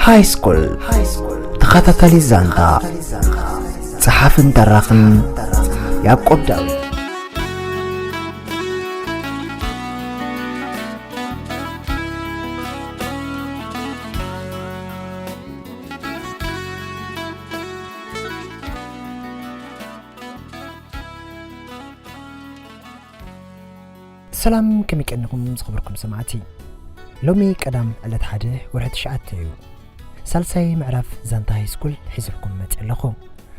ሃይ ስኩል ተኸታታሊ ዛንታ፣ ጸሓፍን ተራኽን ያዕቆብ ዳዊት። ሰላም፣ ከመይ ቀኒኹም ዝኽብርኩም ሰማዕቲ? ሎሚ ቀዳም ዕለት ሓደ ወርሒ ትሽዓተ እዩ። ሳልሳይ ምዕራፍ ዛንታ ሃይ ስኩል ሒዝልኩም መጺእ ኣለኹ።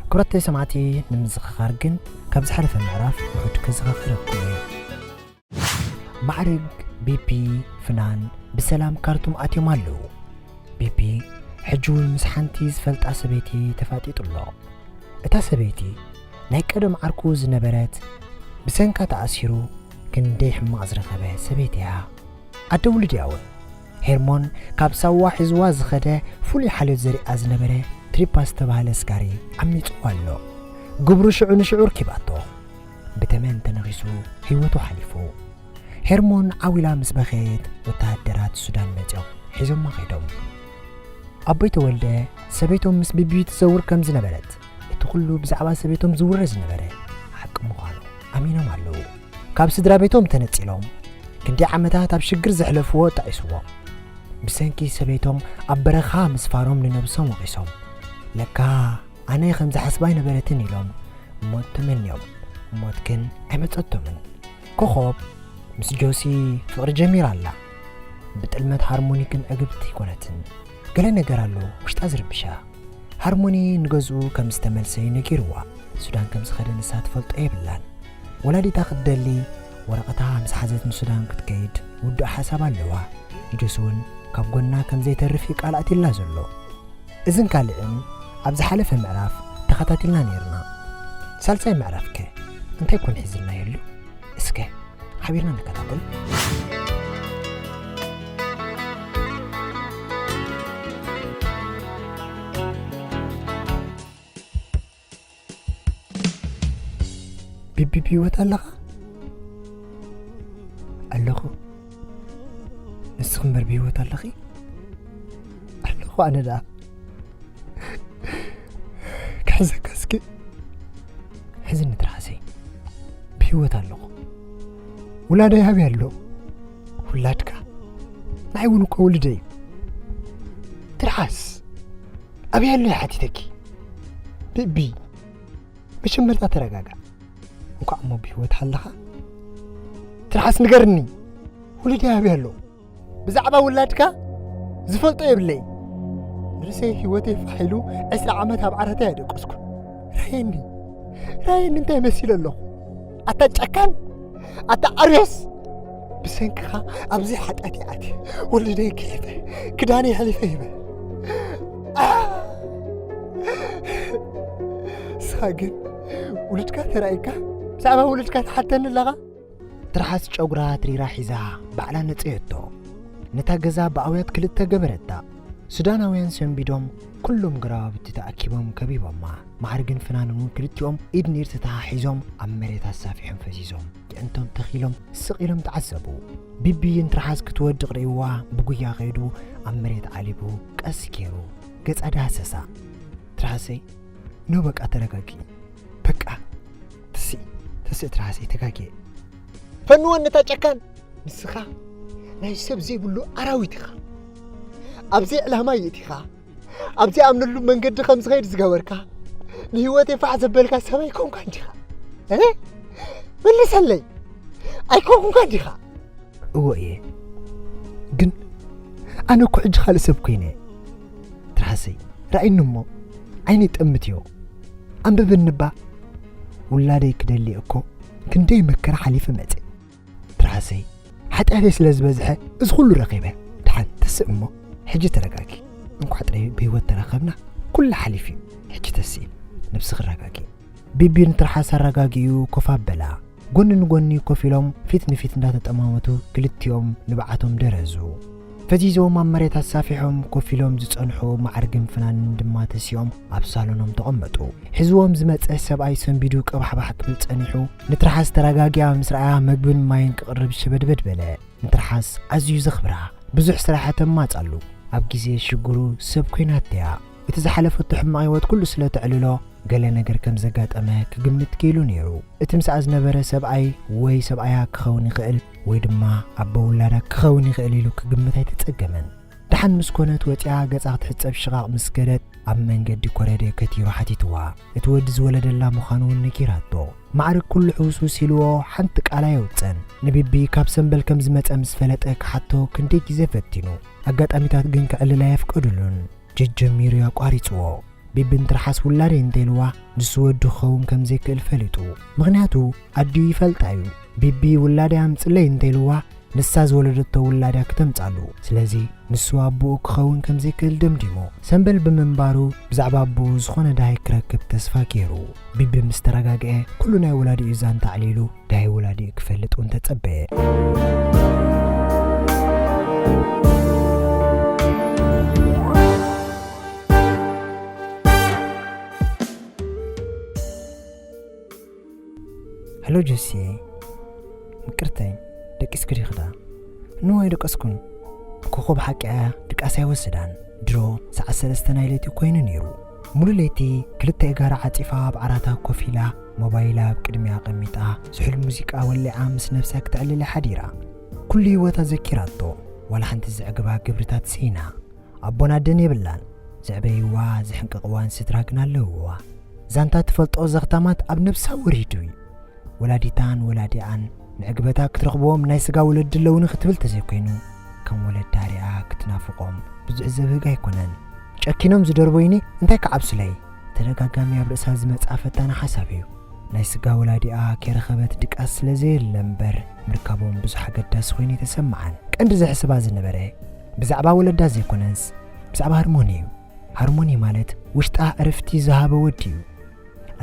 ክብራት ሰማዕቲ፣ ንምዝኽኻር ግን ካብ ዝሓለፈ ምዕራፍ ውሑድ ከዘኻኽረኩም እየ። ማዕርግ፣ ቢቢ፣ ፍናን ብሰላም ካርቱም ኣትዮም ኣለዉ። ቢቢ ሕጂ እውን ምስ ሓንቲ ዝፈልጣ ሰበይቲ ተፋጢጡ ኣሎ። እታ ሰበይቲ ናይ ቀደም ዓርኩ ዝነበረት፣ ብሰንካ ተኣሲሩ ክንደይ ሕማቕ ዝረኸበ ሰበይቲ እያ። ኣደ ውሉድ እያ እውን። ሄርሞን ካብ ሳዋ ሒዝዋ ዝኸደ ፍሉይ ሓልዮት ዘሪኣ ዝነበረ ትሪፓ ዝተባህለ ስጋሪ ዓሚጽዋ ኣሎ። ግብሩ ሽዑ ንሽዑ ርኪባቶ። ብተመን ተነኺሱ ህይወቱ ሓሊፉ። ሄርሞን ዓው ኢላ ምስ በኸየት፣ ወተሃደራት ሱዳን መጺኦም ሒዞማ ከይዶም። ኣቦይ ተወልደ ሰበይቶም ምስ ቢቢ ትዘውር ከም ዝነበረት፣ እቲ ኩሉ ብዛዕባ ሰበይቶም ዝውረ ዝነበረ ሓቂ ምዃኑ ኣሚኖም ኣለዉ። ካብ ስድራ ቤቶም ተነጺሎም፣ ክንደይ ዓመታት ኣብ ሽግር ዘሕለፍዎ ጣዒስዎም። ብሰንኪ ሰበይቶም ኣብ በረኻ ምስፋሮም ንነብሶም ወቒሶም። ለካ ኣነ ከም ዝሓስባ ኣይነበረትን ኢሎም ሞት ተመንዮም። ሞት ግን ኣይመጸቶምን። ኮኾብ ምስ ጆሲ ፍቕሪ ጀሚራ ኣላ። ብጥልመት ሃርሞኒ ግን ዕግብቲ ኣይኮነትን። ገለ ነገር ኣሎ ውሽጣ ዝርብሻ። ሃርሞኒ ንገዝኡ ከም ዝተመልሰ እዩ ነጊርዋ። ሱዳን ከም ዝኸደ ንሳ ትፈልጦ የብላን። ወላዲታ ክትደሊ ወረቐታ ምስ ሓዘት ንሱዳን ክትከይድ ውዱእ ሓሳብ ኣለዋ። ጆሲ እውን ካብ ጎና ከም ዘይተርፍ እዩ ቃል ኣትዩላ ዘሎ። እዝን ካልእን ኣብ ዝሓለፈ ምዕራፍ ተኸታቲልና ነይርና። ሳልሳይ ምዕራፍ ከ እንታይ ኮን ሒዝልና የሉ? እስከ ሓቢርና ንከታተል። ቢቢ፣ ብህይወት ኣለኻ? ኣለኹ። ንስኺ እምበር ብህይወት ኣለኺ? ኣለኹ ኣነ ደኣ። ክሕዘካ እስኪ። ሕዝኒ ትርሓሰይ። ብህይወት ኣለኹ። ውላደይ ኣበይ ኣሎ? ውላድካ? ንዓይ እውን እኮ ውልደይ እዩ። ትርሓስ። ኣበይ ኣሎ እየ ሓቲተኪ? ቢቢ፣ መጀመርታ ተረጋጋእ። እንኳዕ እሞ ብህይወት ኣለኻ። ትርሓስ ንገርኒ፣ ውሉደይ ኣበይ ኣሎ? ብዛዕባ ውላድካ ዝፈልጦ የብለይ። ንርእሰይ ህይወተይ ፋሕ ኢሉ ዕስራ ዓመት ኣብ ዓረታ እየ ደቀስኩ። ራየኒ፣ ራየኒ እንታይ መሲለ ኣለኹ? ኣታ ጨካን! ኣታ ኣርዮስ! ብሰንክኻ ኣብዚ ሓጢኣት ይኣትየ። ወለደይ ክሒፈ፣ ክዳነይ ኣሕሊፈ ሂበ። ኣህ! ንስኻ ግን ውሉድካ ተራእዩካ፣ ብዛዕባ ውሉድካ ትሓተኒ ኣለኻ? ትርሓስ ጨጉራ ትሪራ ሒዛ ባዕላ ነጸየቶ። ነታ ገዛ ብኣውያት ክልተ ገበረታ። ሱዳናውያን ሰንቢዶም፣ ኩሎም ጎረባብቲ ተኣኪቦም ከቢቦማ። ማዕርግን ፍናንን እውን ክልቲኦም ኢድ ንኢድ ተተሓሒዞም ኣብ መሬት ኣሳፊሖም ፈዚዞም። የዕንቶም ተኺሎም ስቕ ኢሎም ተዓዘቡ። ቢቢ ንትርሓስ ክትወድቕ ርእይዋ ብጉያ ከይዱ ኣብ መሬት ዓሊቡ ቀስ ገይሩ ገጻ ዳህሰሳ። ትርሓሰይ፣ ኖ በቃ ተረጋጊ። በቃ ተስኢ፣ ተስኢ ትርሓሰይ ተጋግየ። ፈንወን ነታ ጨካን። ንስኻ ናይ ሰብ ዘይብሉ ኣራዊት ኢኻ። ኣብ ዘይዕላማ ይእቲኻ። ኣብ ዘይኣምነሉ መንገዲ ከም ዝኸይድ ዝገበርካ፣ ንህይወተይ ፋሕ ዘበልካ ሰብ ኣይኮንካን ዲኻ? እ? መልሰለይ። ኣይኮንኩንካን ዲኻ? እወ እየ። ግን ኣነ እኮ ሕጂ ካልእ ሰብ ኮይነ። ትርሓሰይ፣ ርኣይኒ እሞ ዓይነይ ጠምትዮ። ኣንብበኒ እባ። ውላደይ ክደሊ እኮ ክንደይ መከራ ሓሊፈ መጸ። ትርሓሰይ፣ ሓጢኣተይ ስለ ዝበዝሐ እዚ ኩሉ ረኺበ። ደሓን ተስእ እሞ፣ ሕጂ ተረጋጊ። እንኳዕ ጥራይ ብህይወት ተራኸብና፣ ኩሉ ሓሊፉ እዩ። ሕጂ ተስኢ፣ ነብስኺ ኣረጋጊ። ቢቢ ንትርሓስ ኣረጋጊኡ ኮፍ ኣበላ። ጎኒ ንጎኒ ኮፍ ኢሎም ፊት ንፊት እንዳተጠማመቱ ክልቲኦም ንብዓቶም ደረዙ። ፈዚዞም ኣብ መሬት ኣሳፊሖም ኮፍ ኢሎም ዝጸንሑ ማዕርግን ፍናንን ድማ ተሲኦም ኣብ ሳሎኖም ተቐመጡ። ሒዝዎም ዝመጸ ሰብኣይ ሰንቢዱ ቀባሕባሕ ክብል ጸኒሑ፣ ንትርሓስ ተረጋጊኣ ምስ ረኣያ መግብን ማይን ክቕርብ ሸበድበድ በለ። ንትርሓስ ኣዝዩ ዘኽብራ፣ ብዙሕ ስራሕ ተማጻሉ። ኣብ ግዜ ሽግሩ ሰብ ኮይናቶ እያ። እቲ ዝሓለፈቶ ሕማቕ ህይወት ኩሉ ስለ ተዕልሎ፣ ገለ ነገር ከም ዘጋጠመ ክግምት ክኢሉ ነይሩ። እቲ ምስኣ ዝነበረ ሰብኣይ ወይ ሰብኣያ ክኸውን ይኽእል ወይ ድማ ኣቦ ውላዳ ክኸውን ይኽእል ኢሉ ክግምት ኣይተጸገመን። ደሓን ምስ ኮነት ወጺኣ ገጻ ክትሕጸብ ሽቓቕ ምስ ከደት፣ ኣብ መንገዲ ኮረደ ከቲሩ ሓቲትዋ። እቲ ወዲ ዝወለደላ ምዃኑ እውን ነጊራቶ። ማዕርግ ኩሉ ሕውስውስ ኢልዎ ሓንቲ ቃል ኣየውጸን። ንቢቢ ካብ ሰምበል ከም ዝመጸ ምስ ፈለጠ ክሓቶ ክንደይ ግዜ ፈቲኑ። ኣጋጣሚታት ግን ክዕልል ኣየፍቀዱሉን። ጀጀሚሩ ኣቋሪጽዎ። ቢቢ እንትርሓስ ውላደይ እንተኢልዋ ንሱ ወዱ ክኸውን ከም ዘይክእል ፈሊጡ። ምኽንያቱ ኣዲኡ ይፈልጣ እዩ። ቢቢ ውላደይ ኣምጽለይ እንተኢልዋ ንሳ ዝወለደቶ ውላዳ ክተምጻሉ። ስለዚ ንሱ ኣቦኡ ክኸውን ከም ዘይክእል ደምዲሙ። ሰምበል ብምንባሩ ብዛዕባ ኣቦኡ ዝኾነ ደሃይ ክረክብ ተስፋ ገይሩ። ቢቢ ምስ ተረጋግአ ኩሉ ናይ ወላዲኡ ዛንታ ኣዕሊሉ ደሃይ ወላዲኡ ክፈልጥ እውን ተጸበየ። ሄሎ ጆሲ፣ ምቅርተይ፣ ደቂስኪ ዲኺ ዳ? ኖ፣ ኣይደቀስኩን። ኮኾብ ሓቂ እያ፣ ድቃስ ኣይወስዳን። ድሮ ሰዓት ሰለስተ ናይ ለይቲ ኮይኑ ነይሩ። ሙሉ ለይቲ ክልተ እጋራ ዓጺፋ ኣብ ዓራታ ኮፍ ኢላ፣ ሞባይላ ኣብ ቅድሚኣ ኣቐሚጣ፣ ዝሑል ሙዚቃ ወሊዓ ምስ ነብሳ ክተዕልል ሓዲራ። ኩሉ ህይወታ ዘኪራቶ፣ ዋላ ሓንቲ ዘዕግባ ግብርታት ስኢና። ኣቦን ኣደን የብላን። ዘዕበይዋ፣ ዝሕንቅቕዋን ስድራ ግን ኣለውዋ። ዛንታ ትፈልጦ ዘኽታማት ኣብ ነብሳ ወሪዱ እዩ። ወላዲታን ወላዲኣን ንዕግበታ ክትረኽብዎም ናይ ስጋ ወለዲ ኣለውኒ ክትብል ተዘይኮይኑ፣ ከም ወለዳ ሪኣ ክትናፍቖም ብዙሕ ዘብህግ ኣይኮነን። ጨኪኖም ዝደርበዩኒ እንታይ ክዓብሱለይ? ተደጋጋሚ ኣብ ርእሳ ዝመጽኣ ፈታኒ ሓሳብ እዩ። ናይ ስጋ ወላዲኣ ከይረኸበት ድቃስ ስለ ዘየለ እምበር፣ ምርካቦም ብዙሕ ኣገዳሲ ኮይኑ ኣይተሰምዓን። ቀንዲ ዘሕስባ ዝነበረ ብዛዕባ ወለዳ ዘይኮነስ፣ ብዛዕባ ሃርሞኒ እዩ። ሃርሞኒ ማለት ውሽጣ ዕረፍቲ ዝሃበ ወዲ እዩ።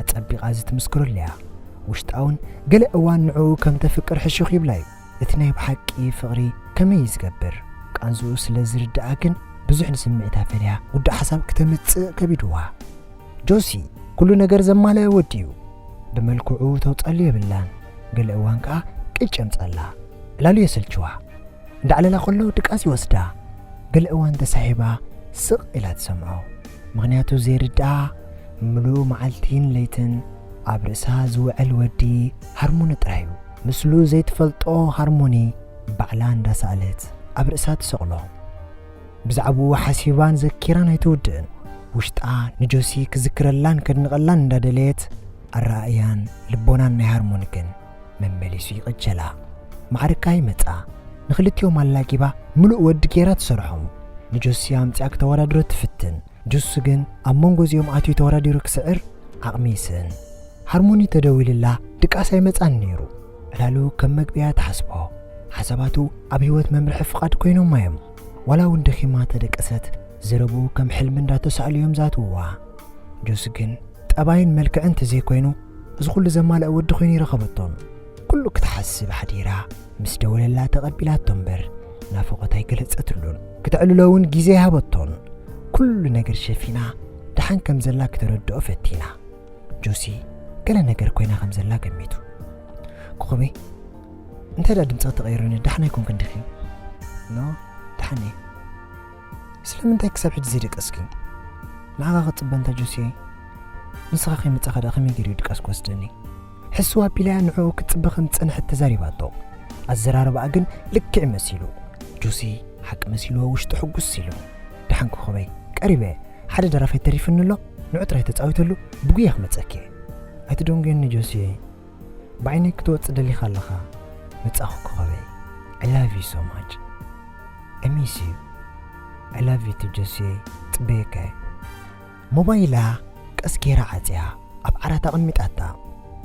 ኣጸቢቓ ዝትምስክረሉ እያ። ውሽጣውን ገለ እዋን ንዕኡ ከም ተፍቅር ሕሹኽ ይብላ እዩ። እቲ ናይ ብሓቂ ፍቕሪ ከመይ እዩ ዝገብር? ቃንዝኡ ስለ ዝርድኣ ግን ብዙሕ ንስምዒታ ፈልያ ውዱእ ሓሳብ ክተምጽእ ከቢድዋ። ጆሲ፣ ኩሉ ነገር ዘማልአ ወዲ እዩ። ብመልክዑ ተውጻሉ የብላን። ገለ እዋን ከኣ ቅጭ የምጻላ። ዕላሉ የሰልችዋ። እንዳዕለላ ከሎ ድቃስ ይወስዳ። ገለ እዋን ተሳሒባ ስቕ ኢላ ትሰምዖ። ምኽንያቱ ዘይርድኣ፣ ምሉእ መዓልትን ለይትን ኣብ ርእሳ ዝውዕል ወዲ ሃርሞኒ ጥራይ እዩ። ምስሉ ዘይትፈልጦ ሃርሞኒ ባዕላ እንዳሰኣለት ኣብ ርእሳ ትሰቕሎ። ብዛዕባኡ ሓሲባን ዘኪራን ኣይትውድእን። ውሽጣ ንጆሲ ክዝክረላን ከድንቐላን እንዳደለየት፣ ኣረኣእያን ልቦናን ናይ ሃርሞኒ ግን መመሊሱ ይቕጀላ። ማዕርካ ይመጻ። ንኽልቲኦም ኣላጊባ ምሉእ ወዲ ጌራ ትሰርሖም። ንጆሲ ኣምጺኣ ክተወዳድሮ ትፍትን። ጆሲ ግን ኣብ መንጎ እዚኦም ኣትዩ ተወዳዲሩ ክስዕር ዓቕሚ ይስእን። ሃርሞኒ ተደዊልላ ድቃስ ኣይመጻን ነይሩ። ዕላሉ ከም መግቢ እያ ትሓስቦ። ሓሳባቱ ኣብ ህይወት መምርሒ ፍቓድ ኮይኖማ እዮም። ዋላ እውን ደኺማ ተደቀሰት፣ ዘረብኡ ከም ሕልሚ እንዳተሳእሉ እዮም ዝኣትውዋ። ጆሲ ግን ጠባይን መልክዕን እንተዘይኮይኑ፣ እዚ ኩሉ ዘማልአ ወዲ ኮይኑ ይረኸበቶን። ኩሉ ክትሓስብ ሓዲራ ምስ ደወለላ ተቐቢላቶ እምበር፣ ናፍቖት ኣይገለጸትሉን። ክተዕልሎ እውን ግዜ ኣይሃበቶን። ኩሉ ነገር ሸፊና፣ ደሓን ከም ዘላ ክተረድኦ ፈቲና። ጆሲ፣ ገለ ነገር ኮይና ከም ዘላ ገሚቱ። ኮኾበይ፣ እንታይ ደኣ ድምጽኺ ተቐይሩኒ? ደሓን ኣይኮንክን ዲኺ? ኖ፣ ደሓን እየ። ስለምንታይ ክሳብ ሕጂ ዘይደቀስኪ? ንዓኻ ክጽበ እንታ ጆሲ፣ ንስኻ ከይመጻኻ ደኣ ከመይ ገይሩ ድቃስ ክወስደኒ? ሕስው ኣቢላያ ንዕኡ ክትጽበ ከም ዝጸንሐት ተዛሪባቶ። ኣዘራርባኣ ግን ልክዕ መሲሉ። ጆሲ ሓቂ መሲልዎ ውሽጡ ሕጉስ ኢሉ። ደሓን ኮኾበይ፣ ቀሪበ፣ ሓደ ደራፋይ ተሪፍኒ ኣሎ፣ ንዑ ጥራይ ተጻዊተሉ፣ ብጉያ ክመጸኪ እየ። ኣይትደንጉየኒ ጆሲ፣ ብዓይነይ ክትወጽእ ደሊኻ ኣለኻ። መጻኹ ኮኾበይ። I love you so much. I miss you. I love you too ጆሲ፣ ጽበየካ እየ። ሞባይላ ቀስ ጌራ ዓጽያ ኣብ ዓራት ኣቐሚጣታ።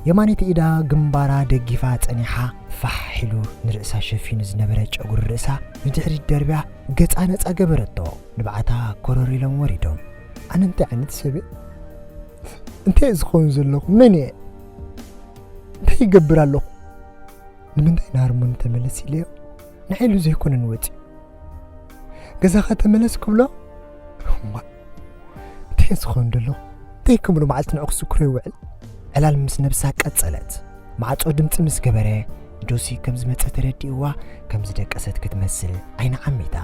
የማነይቲ ኢዳ ግንባራ ደጊፋ ጸኒሓ፣ ፋሕ ኢሉ ንርእሳ ሸፊኑ ዝነበረ ጨጉሪ ርእሳ ንድሕሪት ደርብያ ገጻ ነጻ ገበረቶ። ንብዓታ ኮረር ኢሎም ወሪዶም። ኣነ እንታይ ዓይነት ሰብ እየ? እንታይ እየ ዝኸውን ዘለኹ? መን እየ? እንታይ ይገብር ኣለኹ? ንምንታይ ንሃርሞኒ ተመለስ ኢለዮ? ንዓይ ኢሉ ዘይኮነ ንወጺኡ። ገዛኻ ተመለስ ክብሎ? እዋእ፣ እንታይ ዝኸውን ደሎ? እንታይ ክብሎ መዓልቲ ንዑ ክዝክሮ ይውዕል? ዕላል ምስ ነብሳ ቀጸለት። ማዕጾ ድምጺ ምስ ገበረ፣ ጆሲ ከም ዝመጸ ተረዲእዋ፣ ከም ዝደቀሰት ክትመስል ዓይና ዓሚታ።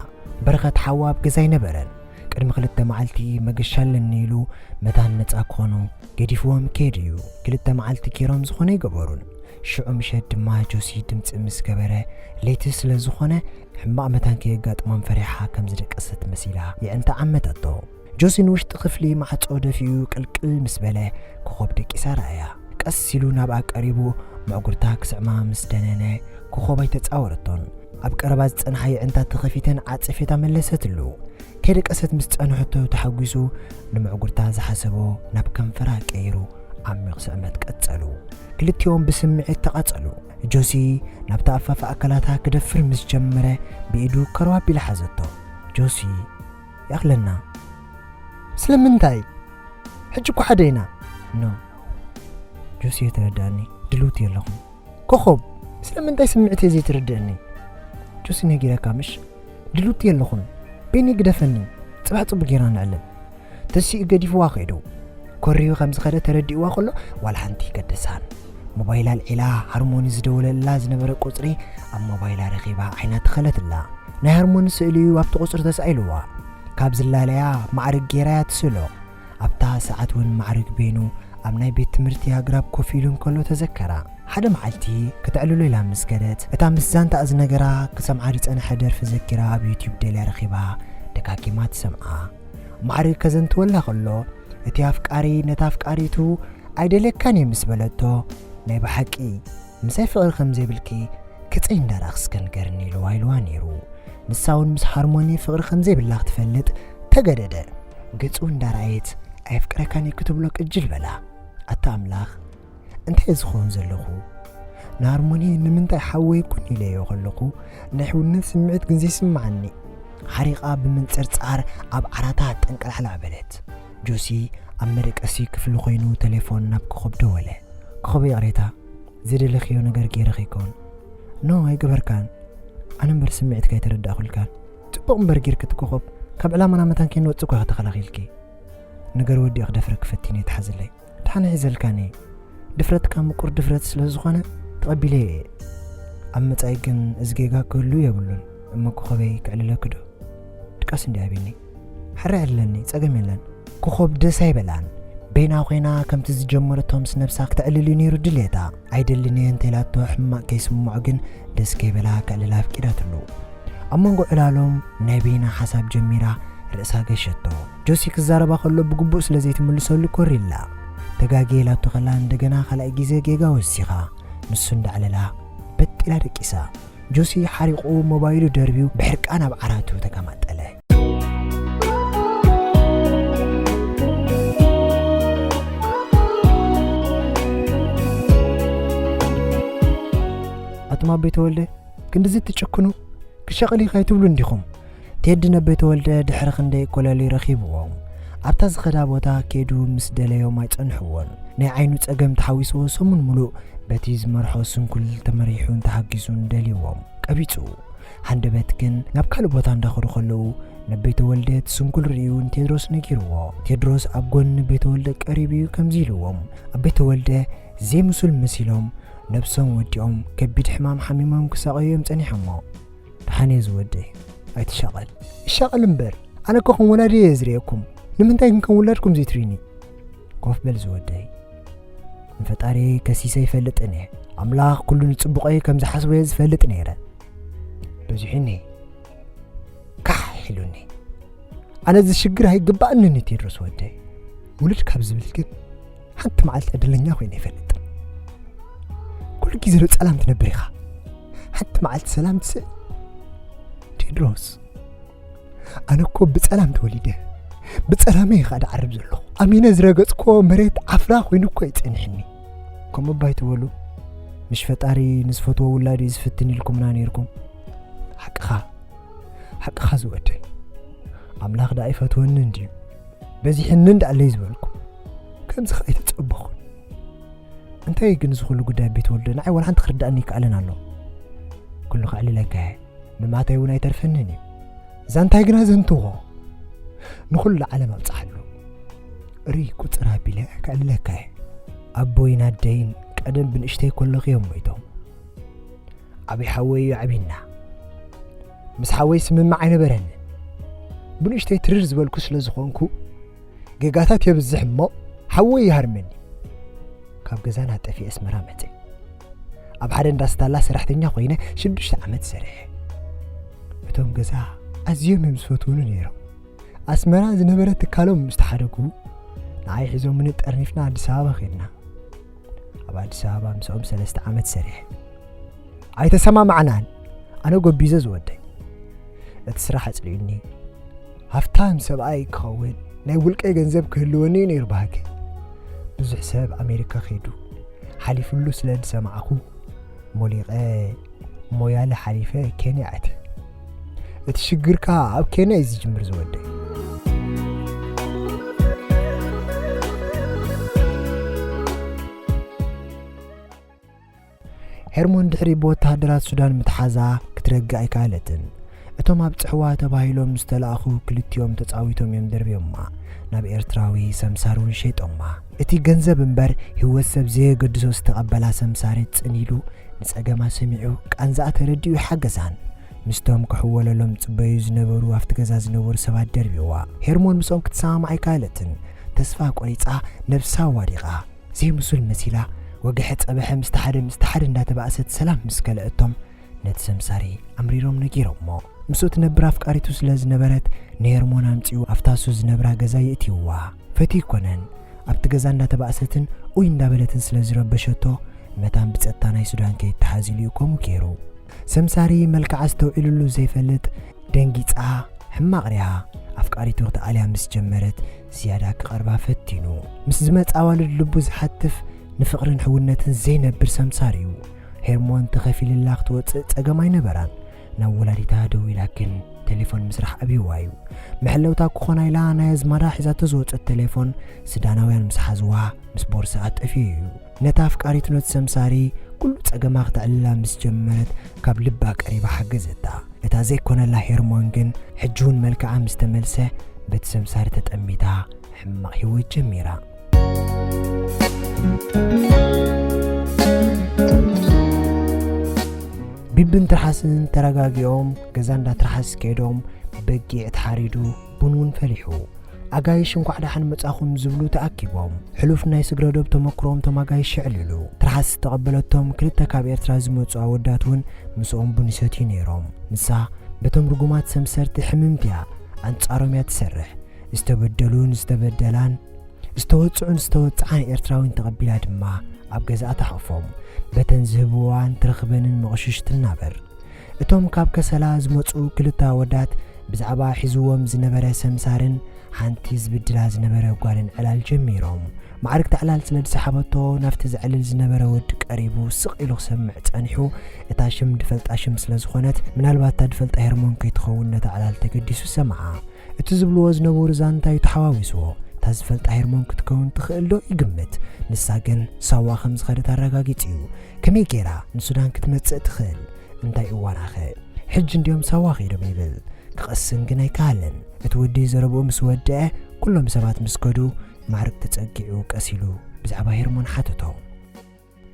በረኸት ሓዋ ኣብ ገዛ ኣይነበረን። ቅድሚ ክልተ መዓልቲ መገሻ ኣለኒ ኢሉ መታን ነጻ ክኾኑ ገዲፍዎም ከይዱ እዩ። ክልተ መዓልቲ ኬሮም ዝኾነ ኣይገበሩን። ሽዑ ምሸት ድማ ጆሲ ድምጺ ምስ ገበረ፣ ለይቲ ስለ ዝኾነ ሕማቕ መታን ከየጋጥሞም ፈሪሓ ከም ዝደቀሰት መሲላ የዕንታ ዓመተቶ። ጆሲ ንውሽጢ ክፍሊ ማዕጾ ደፊኡ ቅልቅል ምስ በለ፣ ኮኾብ ደቂሳ ረኣያ። ቀስ ኢሉ ናብኣ ቀሪቡ ምዕጉርታ ክስዕማ ምስ ደነነ፣ ኮኾብ ኣይተጻወረቶን። ኣብ ቀረባ ዝጸንሓ የዕንታ ተኸፊተን ዓጸፌታ መለሰትሉ። ከይደቀሰት ምስ ጸንሐቶ ተሓጒሱ፣ ንምዕጉርታ ዝሓሰቦ ናብ ከንፈራ ቀይሩ ዓሚቕ ስዕመት ቀጸሉ። ክልቲኦም ብስምዒት ተቓጸሉ። ጆሲ ናብታ ኣፋፍ ኣካላታ ክደፍር ምስ ጀመረ ብኢዱ ከርባ ኣቢላ ሓዘቶ። ጆሲ፣ ይኣኽለና። ስለምንታይ? ሕጂ እኮ ሓደ ኢና። ኖ፣ ጆሲ፣ የተረዳእኒ፣ ድልውቲ የለኹም። ኮኾብ፣ ስለምንታይ ስምዒተይ ዘይትርድእኒ? ጆሲ፣ ነጊረካ ምሽ? ድልውቲ የለኹን። ቤኒ፣ ግደፈኒ። ጽባሕ ጽቡቅ ጌርና ንዕልል። ተሲኡ ገዲፍዋ ከይዱ። ኮሪዩ ከም ዝኸደ ተረዲእዋ ከሎ፣ ዋላ ሓንቲ ይገደሳን። ሞባይላ ኣልዒላ ሃርሞኒ ዝደወለላ ዝነበረ ቁጽሪ ኣብ ሞባይላ ረኺባ ዓይና ተኸለትላ። ናይ ሃርሞኒ ስእሊ እዩ ኣብቲ ቁጽሪ ተሳኢልዋ። ካብ ዝላለያ ማዕርግ ጌራያ ትስእሎ። ኣብታ ሰዓት እውን ማዕርግ ቤኑ ኣብ ናይ ቤት ትምህርቲ ኣግራብ ኮፍ ኢሉ እንከሎ ተዘከራ። ሓደ መዓልቲ ከተዕልሎ ኢላ ምስ ከደት፣ እታ ምስ ዛንታኣ ዝነገራ ክሰምዓ ዝጸንሐ ደርፊ ዘኪራ ኣብ ዩቲዩብ ደልያ ረኺባ ደጋጊማ ትሰምዓ። ማዕርግ ከዘንትወላ ከሎ፣ እቲ ኣፍቃሪ ነታ ኣፍቃሪቱ "ኣይደልየካን እየ" ምስ በለቶ፣ "ናይ ብሓቂ ምሳይ ፍቕሪ ከም ዘይብልኪ ክጸይ እንዳረኣኽስ ከ ንገርኒ" ኢልዋ ኢልዋ ነይሩ። ንሳ እውን ምስ ሃርሞኒ ፍቕሪ ከም ዘይብላ ክትፈልጥ ተገደደ። ገጹ እንዳረኣየት "ኣየፍቅረካን እየ" ክትብሎ ቅጅል በላ። ኣታ ኣምላኽ፣ እንታይ ዝኸውን ዘለኹ? ንሃርሞኒ ንምንታይ ሓወይ ኩን ኢለዮ ከለኹ ናይ ሕውነት ስምዒት ግን ዘይስምዓኒ። ሓሪቓ ብምንጽርጻር ኣብ ዓራታ ጠንቀላሕላ በለት። ጆሲ ኣብ መደቀሲ ክፍሊ ኮይኑ ተሌፎን ናብ ኮኾብ ደወለ። "ኮኾብ፣ ይቕሬታ፣ ዝደለኽዮ ነገር ገይረ ከይከውን?" "ኖ፣ ኣይገበርካን። ኣነ እምበር ስምዒትካ ኣይተረዳእኩልካን። ጽቡቕ እምበር ጌርኪ እቲ ኮኾብ፣ ካብ ዕላማና መታን ከይንወጽእ እኮ ኢኺ ተኸላኺልኪ። ነገር ወዲኡ ክደፍረኪ ፈቲነ፣ ተሓዝለይ። ደሓን ሒዘልካኒ። ድፍረትካ ምቁር ድፍረት ስለ ዝኾነ ተቐቢለዮ እየ። ኣብ መጻኢ ግን እዚ ጌጋ ክህሉ የብሉን። እሞ ኮኾበይ፣ ክዕልለኪ ዶ? ድቃስ እንዲ ኣቢኒ። ሕራይ ዕልለኒ፣ ጸገም የለን።" ኮኾብ ደስ ኣይበላን። በይና ኮይና ከምቲ ዝጀመረቶ ምስ ነብሳ ክተዕልል እዩ ነይሩ ድሌታ። "ኣይደልን እየ" እንተኢላቶ ሕማቕ ከይስምዖ ግን ደስ ከይበላ ከዕልላ ኣፍቂዳትሉ። ኣብ መንጎ ዕላሎም ናይ በይና ሓሳብ ጀሚራ ርእሳ ገሸቶ። ጆሲ ክዛረባ ከሎ ብግቡእ ስለ ዘይትምልሰሉ ኮሪላ። ተጋግየ ኢላቶ ከላ እንደገና ካልኣይ ግዜ ጌጋ ወሲኻ። ንሱ እንዳዕለላ በጥ ኢላ ደቂሳ። ጆሲ ሓሪቑ ሞባይሉ ደርብዩ ብሕርቃን ኣብ ዓራቱ ተገማጠለ። ኣቱም ኣቦይ ተወልደ፣ ክንድዚ ትጭክኑ? ክሸቕል ኢኻ ኣይትብሉን ዲኹም? ቴዲ ነቦይ ተወልደ ድሕሪ ክንደይ ኮለል ረኺብዎም። ኣብታ ዝኸዳ ቦታ ከይዱ ምስ ደለዮም ኣይጸንሕዎን። ናይ ዓይኑ ጸገም ተሓዊስዎ ሰሙን ሙሉእ በቲ ዝመርሖ ስንኩል ተመሪሑን ተሓጊዙን ደልይዎም። ቀቢጹ። ሃንደበት ግን ናብ ካልእ ቦታ እንዳኸዱ ከለዉ፣ ነቦይ ተወልደ እቲ ስንኩል ርእዩ ንቴድሮስ ነጊርዎ። ቴድሮስ ኣብ ጎኒ ነቦይ ተወልደ ቀሪቡ እዩ ከምዚ ኢልዎም። ኣቦይ ተወልደ ዘይምሱል መሲሎም ነብሶም ወዲኦም ከቢድ ሕማም ሓሚሞም ክሳቐዩ እዮም ጸኒሖሞ። "ደሓን እየ ዝወደይ፣ ኣይትሻቐል።" "ይሻቐል እምበር፣ ኣነ እኮ ከም ወላዲ እየ ዝርእየኩም። ንምንታይ ግን ከም ውላድኩም ዘይትርእዩኒ?" "ኮፍ በል ዝወደይ፣ ንፈጣሪ ከሲሰ ይፈልጥን እየ። ኣምላኽ ኩሉ ንጽቡቐይ ከም ዝሓስቦ እየ ዝፈልጥ ነይረ። በዚሑኒ፣ ካሕ ኢሉኒ። ኣነ እዚ ሽግር ኣይግባእንን እዩ ቴድሮስ ወደይ። ውልድ ካብ ዝብል ግን ሓንቲ መዓልቲ ዕድለኛ ኮይነ ይፈልጥ። ኩሉ ግዜ ዶ ጸላም ትነብር ኢኻ? ሓንቲ መዓልቲ ሰላም ትስእ? ቴድሮስ፣ ኣነ እኮ ብጸላም ተወሊደ፣ ብጸላመይ ኢኻ ድዓርብ ዘለኹ። ኣሚነ ዝረገጽኮ መሬት ዓፍራ ኮይኑ እኮ እዩ ጸኒሕኒ። ከምኡ እባ ኣይትበሉ። ምሽ ፈጣሪ ንዝፈትዎ ውላድ እዩ ዝፍትን ኢልኩምና ነይርኩም። ሓቅኻ፣ ሓቅኻ ዝወደይ። ኣምላኽ ደኣ ይፈትወኒ እንድዩ። በዚሕኒ እንዳኣለይ ዝበልኩ። ከምዚ ኸኣ ኣይተጸበኹን። እንታይ ግን እዚ ኹሉ ጉዳይ ቤት ወልደ ንዓይ ዋላ ሓንቲ ክርዳእኒ ይከኣልን ኣሎ። ኩሉ ከዕልለካ እየ። ምማተይ እውን ኣይተርፈንን እዩ። ዛንታይ ግና ዘንትዎ። ንኹሉ ዓለም ኣብጽሓሉ። ርኢ ቁጽር ኣቢለ ከዕልለካ እየ። ኣቦይን ኣደይን ቀደም ብንእሽተይ ከለኹ እዮም ሞይቶም። ዓብዪ ሓወይ እዩ ዓብይና። ምስ ሓወይ ስምምዕ ኣይነበረንን። ብንእሽተይ ትርር ዝበልኩ ስለ ዝኾንኩ፣ ጌጋታት የብዝሕ እሞ ሓወይ ይሃርመኒ። ካብ ገዛና ጠፊኤ ኣስመራ መጸ። ኣብ ሓደ እንዳ ስታላ ሰራሕተኛ ኮይነ ሽዱሽተ ዓመት ሰሪሐ። እቶም ገዛ ኣዝዮም እዮም ዝፈትዉኒ ነይሮም። ኣስመራ ዝነበረ ትካሎም ምስ ተሓደጉ፣ ንዓይ ሒዞምኒ ጠርኒፍና ኣዲስ ኣበባ ከድና። ኣብ ኣዲስ ኣበባ ምስኦም ሰለስተ ዓመት ሰሪሐ። ኣይተሰማማዕናን። ኣነ ጎቢዘ ዝወደይ። እቲ ስራሕ ኣጽሊኡኒ። ሃፍታም ሰብኣይ ክኸውን ናይ ውልቀይ ገንዘብ ክህልወኒ እዩ ነይሩ ባህገይ። ብዙሕ ሰብ ኣሜሪካ ከይዱ ሓሊፍሉ ስለ ዝሰማዕኹ፣ ሞሊቐ ሞያለ ሓሊፈ ኬንያ ኣትየ። እቲ ሽግርካ ኣብ ኬንያ እዩ ዝጅምር ዝወደይ። ሄርሞን ድሕሪ ብወተሃደራት ሱዳን ምትሓዛ ክትረግእ ኣይከኣለትን። እቶም ኣብ ጽሕዋ ተባሂሎም ዝተላእኹ ክልቲኦም ተጻዊቶም እዮም ደርብዮማ። ናብ ኤርትራዊ ሰምሳር እውን ሸይጦማ። እቲ ገንዘብ እምበር ህይወት ሰብ ዘየገድሶ ዝተቐበላ ሰምሳር ጽን ኢሉ ንጸገማ ሰሚዑ ቃንዛኣ ተረዲኡ ሓገዛን። ምስቶም ክሕወለሎም ጽበዩ ዝነበሩ ኣብቲ ገዛ ዝነበሩ ሰባት ደርብዋ። ሄርሞን ምስኦም ክትሰማማዕ ኣይከኣለትን። ተስፋ ቆሪጻ ነብሳ ኣዋዲቓ። ዘይምሱል መሲላ ወግሐ ጸበሐ ምስቲ ሓደ ምስቲ ሓደ እንዳተባእሰት ሰላም ምስ ከለኣቶም ነቲ ሰምሳሪ ኣምሪሮም ነጊሮሞ። ምስኡ ትነብር ኣፍቃሪቱ ስለ ዝነበረት ንሄርሞን ኣምጺኡ ኣብታ እሱ ዝነብራ ገዛ የእትይዋ። ፈትዩ ይኮነን ኣብቲ ገዛ እንዳተባእሰትን ኡይ እንዳበለትን ስለ ዝረበሸቶ መታን ብጸጥታ ናይ ሱዳን ከይተሓዝ ኢሉ እዩ ከምኡ ገይሩ። ሰምሳሪ መልክዓ ኣስተውዒሉሉ ዘይፈልጥ ደንጊጻ ሕማቕ ሪኣ ኣፍቃሪቱ ክትኣልያ ምስ ጀመረት ዝያዳ ክቐርባ ፈቲኑ። ምስ ዝመጽ ኣዋልድ ልቡ ዝሓትፍ ንፍቕርን ሕውነትን ዘይነብር ሰምሳር እዩ። ሄርሞን ተኸፊልላ ክትወጽእ ጸገም ኣይነበራን። ናብ ወላዲታ ደዊላ ግን ቴሌፎን ምስራሕ ኣብይዋ እዩ። መሐለውታ ክኾና ኢላ ናይ ኣዝማዳ ሒዛቶ ዝወጸት ቴሌፎን ሱዳናውያን ምስ ሓዝዋ ምስ ቦርሳ ኣጠፍዩ እዩ። ነታ ኣፍቃሪቱ ነቲ ሰምሳሪ ኩሉ ጸገማ ክተዕልላ ምስ ጀመረት ካብ ልባ ቀሪባ ሓገዘታ። እታ ዘይኮነላ ሄርሞን ግን ሕጂ እውን መልክዓ ምስ ተመልሰ በቲ ሰምሳሪ ተጠሚታ ሕማቕ ህይወት ጀሚራ። ቢብን ትርሓስን ተረጋጊኦም ገዛ እንዳ ትርሓስ ከይዶም በጊዕ ተሓሪዱ ቡን እውን ፈሊሑ። ኣጋይሽ እንኳዕ ደሓን መጻኹም ዝብሉ ተኣኪቦም ሕሉፍ ናይ ስግረዶብ ተመክሮም ቶም ኣጋይሽ የዕልሉ። ትርሓስ ዝተቐበለቶም ክልተ ካብ ኤርትራ ዝመጹ ኣወዳት እውን ምስኦም ቡን ይሰትዩ ነይሮም። ንሳ በቶም ርጉማት ሰምሰርቲ ሕምምቲ እያ፣ ኣንጻሮም እያ ትሰርሕ። ዝተበደሉን ዝተበደላን ዝተወጽዑን ዝተወጽዓን ኤርትራዊን ተቐቢላ ድማ ኣብ ገዛኣ ተሓቑፎም በተን ዝህብዋን ትረኽበንን መቕሽሽ ትናበር። እቶም ካብ ከሰላ ዝመጹ ክልተ ኣወዳት ብዛዕባ ሒዝዎም ዝነበረ ሰምሳርን ሓንቲ ዝብድላ ዝነበረ ጓልን ዕላል ጀሚሮም። ማዕርግቲ ዕላል ስለ ዝሰሓበቶ ናብቲ ዘዕልል ዝነበረ ወዲ ቀሪቡ ስቕ ኢሉ ክሰምዕ ጸኒሑ። እታ ሽም ድፈልጣ ሽም ስለ ዝኾነት ምናልባት እታ ድፈልጣ ሄርሞን ከይትኸውን ነታ ዕላል ተገዲሱ ሰምዓ። እቲ ዝብልዎ ዝነበሩ ዛንታ እዩ ተሓዋዊስዎ። እታ ዝፈልጣ ሄርሞን ክትከውን ትኽእል ዶ ይግምት። ንሳ ግን ሳዋ ከም ዝኸደት ኣረጋጊጹ እዩ። ከመይ ገይራ ንሱዳን ክትመጽእ ትኽእል? እንታይ እዋናኸ? ሕጂ እንድዮም ሳዋ ከይዶም ይብል። ክቐስን ግን ኣይከኣለን። እቲ ወዲ ዘረብኡ ምስ ወደአ ኩሎም ሰባት ምስ ከዱ ማዕርግ ተጸጊዑ ቀስ ኢሉ ብዛዕባ ሄርሞን ሓተቶ።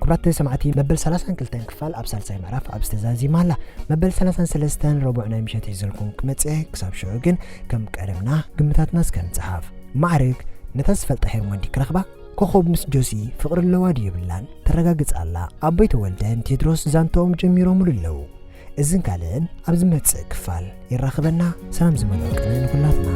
ክቡራት ሰማዕቲ፣ መበል ሰላሳን ክልተን ክፋል ኣብ ሳልሳይ ምዕራፍ ኣብ ዝተዛዚማ ኣላ። መበል ሰላሳን ሰለስተን ረቡዕ ናይ ምሸት ሒዘልኩም ክመጽእ፣ ክሳብ ሽዑ ግን ከም ቀደምና ግምታትና እስከ ንጽሓፍ። ማዕርግ ነታ ዝፈልጣ ሄርሞን ድዩ ክረኽባ? ኮኾብ ምስ ጆሲ ፍቕሪ ኣለዋ ድዩ የብላን ተረጋግጽ ኣላ። ኣቦይ ተወልደን ቴድሮስ ዛንታኦም ጀሚሮምሉ ኣለዉ። እዝን ካልእን ኣብ ዝመጽእ ክፋል የራኽበና። ሰላም ዝመልኦ ቅነ ንኹላትና።